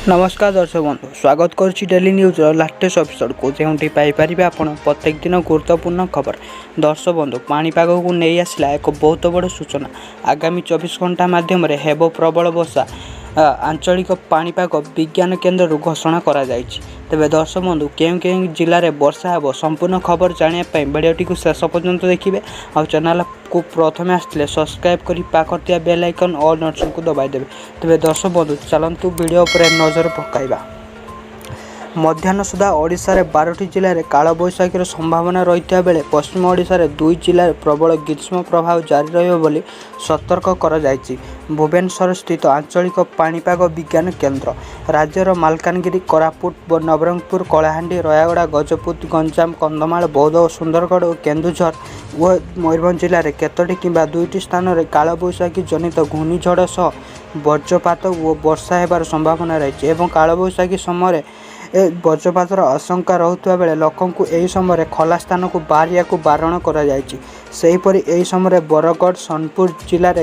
ନମସ୍କାର ଦର୍ଶକ ବନ୍ଧୁ, ସ୍ୱାଗତ କରୁଛି ଡେଲି ନ୍ୟୁଜ୍ର ଲାଟେଷ୍ଟ ଏପିସୋଡ଼କୁ, ଯେଉଁଠି ପାଇପାରିବେ ଆପଣ ପ୍ରତ୍ୟେକ ଦିନ ଗୁରୁତ୍ୱପୂର୍ଣ୍ଣ ଖବର। ଦର୍ଶକ ବନ୍ଧୁ, ପାଣିପାଗକୁ ନେଇ ଆସିଲା ଏକ ବହୁତ ବଡ଼ ସୂଚନା। ଆଗାମୀ 24 ଘଣ୍ଟା ମାଧ୍ୟମରେ ହେବ ପ୍ରବଳ ବର୍ଷା, ଆଞ୍ଚଳିକ ପାଣିପାଗ ବିଜ୍ଞାନ କେନ୍ଦ୍ରରୁ ଘୋଷଣା କରାଯାଇଛି। ତେବେ ଦର୍ଶକ ବନ୍ଧୁ, କେଉଁ କେଉଁ ଜିଲ୍ଲାରେ ବର୍ଷା ହେବ ସମ୍ପୂର୍ଣ୍ଣ ଖବର ଜାଣିବା ପାଇଁ ଭିଡ଼ିଓଟିକୁ ଶେଷ ପର୍ଯ୍ୟନ୍ତ ଦେଖିବେ, ଆଉ ଚ୍ୟାନେଲକୁ ପ୍ରଥମେ ଆସିଥିଲେ ସବସ୍କ୍ରାଇବ୍ କରି ପାଖରେ ଥିବା ବେଲ୍ ଆଇକନ୍ ଅଲ୍ ନୋଟିଫିକେସନ୍କୁ ଦବାଇ ଦେବେ। ତେବେ ଦର୍ଶକ ବନ୍ଧୁ, ଚାଲନ୍ତୁ ଭିଡ଼ିଓ ଉପରେ ନଜର ପକାଇବା। ମଧ୍ୟାହ୍ନ ସୁଦ୍ଧା ଓଡ଼ିଶାରେ 12ଟି ଜିଲ୍ଲାରେ କାଳବୈଶାଖୀର ସମ୍ଭାବନା ରହିଥିବା ବେଳେ ପଶ୍ଚିମ ଓଡ଼ିଶାରେ 2 ଜିଲ୍ଲାରେ ପ୍ରବଳ ଗ୍ରୀଷ୍ମ ପ୍ରବାହ ଜାରି ରହିବ ବୋଲି ସତର୍କ କରାଯାଇଛି ଭୁବନେଶ୍ୱରସ୍ଥିତ ଆଞ୍ଚଳିକ ପାଣିପାଗ ବିଜ୍ଞାନ କେନ୍ଦ୍ର। ରାଜ୍ୟର ମାଲକାନଗିରି, କୋରାପୁଟ, ନବରଙ୍ଗପୁର, କଳାହାଣ୍ଡି, ରାୟଗଡ଼ା, ଗଜପତି, ଗଞ୍ଜାମ, କନ୍ଧମାଳ, ବୌଦ୍ଧ, ସୁନ୍ଦରଗଡ଼ ଓ କେନ୍ଦୁଝର ଓ ମୟୂରଭଞ୍ଜ ଜିଲ୍ଲାରେ କେତୋଟି କିମ୍ବା 2ଟି ସ୍ଥାନରେ କାଳବୈଶାଖୀ ଜନିତ ଘୂର୍ଣ୍ଣିଝଡ଼ ସହ ବଜ୍ରପାତ ଓ ବର୍ଷା ହେବାର ସମ୍ଭାବନା ରହିଛି ଏବଂ କାଳବୈଶାଖୀ ସମୟରେ ବଜ୍ରପାତର ଆଶଙ୍କା ରହୁଥିବା ବେଳେ ଲୋକଙ୍କୁ ଏହି ସମୟରେ ଖୋଲା ସ୍ଥାନକୁ ବାହାରିବାକୁ ବାରଣ କରାଯାଇଛି। ସେହିପରି ଏହି ସମୟରେ ବରଗଡ଼, ସୋନପୁର ଜିଲ୍ଲାରେ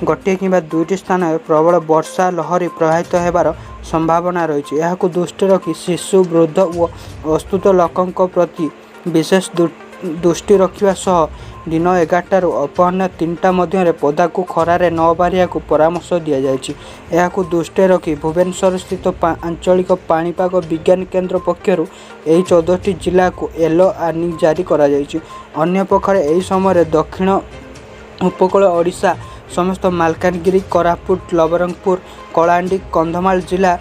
ଗୋଟିଏ କିମ୍ବା 2ଟି ସ୍ଥାନରେ ପ୍ରବଳ ବର୍ଷା ଲହରୀ ପ୍ରବାହିତ ହେବାର ସମ୍ଭାବନା ରହିଛି। ଏହାକୁ ଦୃଷ୍ଟିରେ ରଖି ଶିଶୁ, ବୃଦ୍ଧ ଓ ଅସୁସ୍ଥ ଲୋକଙ୍କ ପ୍ରତି ବିଶେଷ ଦୃଷ୍ଟି ରଖିବା ସହ ଦିନ 11ଟାରୁ ଅପରାହ୍ନ 3ଟା ମଧ୍ୟରେ ପଦାକୁ ଖରାରେ ନ ବାହାରିବାକୁ ପରାମର୍ଶ ଦିଆଯାଇଛି। ଏହାକୁ ଦୃଷ୍ଟିରେ ରଖି ଭୁବନେଶ୍ୱରସ୍ଥିତ ଆଞ୍ଚଳିକ ପାଣିପାଗ ବିଜ୍ଞାନ କେନ୍ଦ୍ର ପକ୍ଷରୁ ଏହି 14ଟି ଜିଲ୍ଲାକୁ ୟେଲୋ ୱାର୍ଣ୍ଣିଂ ଜାରି କରାଯାଇଛି। ଅନ୍ୟପକ୍ଷରେ ଏହି ସମୟରେ ଦକ୍ଷିଣ ଉପକୂଳ ଓଡ଼ିଶା ସମେତ ମାଲକାନଗିରି, କୋରାପୁଟ, ନବରଙ୍ଗପୁର, କଳାହାଣ୍ଡି, କନ୍ଧମାଳ ଜିଲ୍ଲା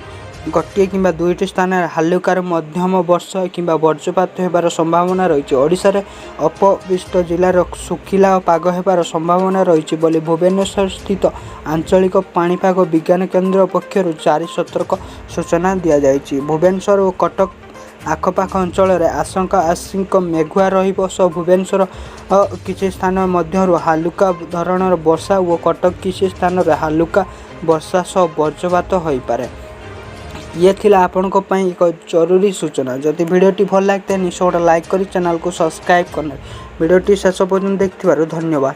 ଗୋଟିଏ କିମ୍ବା 2ଟି ସ୍ଥାନରେ ହାଲୁକାରୁ ମଧ୍ୟମ ବର୍ଷା କିମ୍ବା ବଜ୍ରପାତ ହେବାର ସମ୍ଭାବନା ରହିଛି। ଓଡ଼ିଶାରେ ଅବଶିଷ୍ଟ ଜିଲ୍ଲାର ଶୁଖିଲା ପାଗ ହେବାର ସମ୍ଭାବନା ରହିଛି ବୋଲି ଭୁବନେଶ୍ୱରସ୍ଥିତ ଆଞ୍ଚଳିକ ପାଣିପାଗ ବିଜ୍ଞାନ କେନ୍ଦ୍ର ପକ୍ଷରୁ ଜାରି ସତର୍କ ସୂଚନା ଦିଆଯାଇଛି। ଭୁବନେଶ୍ୱର ଓ କଟକ ଆଖପାଖ ଅଞ୍ଚଳରେ ଆଶଙ୍କା ଆଂଶିକ ମେଘୁଆ ରହିବ ସହ ଭୁବନେଶ୍ୱର କିଛି ସ୍ଥାନ ମଧ୍ୟରୁ ହାଲୁକା ଧରଣର ବର୍ଷା ଓ କଟକ କିଛି ସ୍ଥାନରେ ହାଲୁକା ବର୍ଷା ସହ ବଜ୍ରପାତ ହୋଇପାରେ। ଇଏ ଥିଲା ଆପଣଙ୍କ ପାଇଁ ଏକ ଜରୁରୀ ସୂଚନା। ଯଦି ଭିଡ଼ିଓଟି ଭଲ ଲାଗିଥାଏ, ନିଶ୍ଚୟ ଗୋଟେ ଲାଇକ୍ କରି ଚ୍ୟାନେଲକୁ ସବସ୍କ୍ରାଇବ୍ କରିନେବେ। ଭିଡ଼ିଓଟି ଶେଷ ପର୍ଯ୍ୟନ୍ତ ଦେଖିଥିବାରୁ ଧନ୍ୟବାଦ।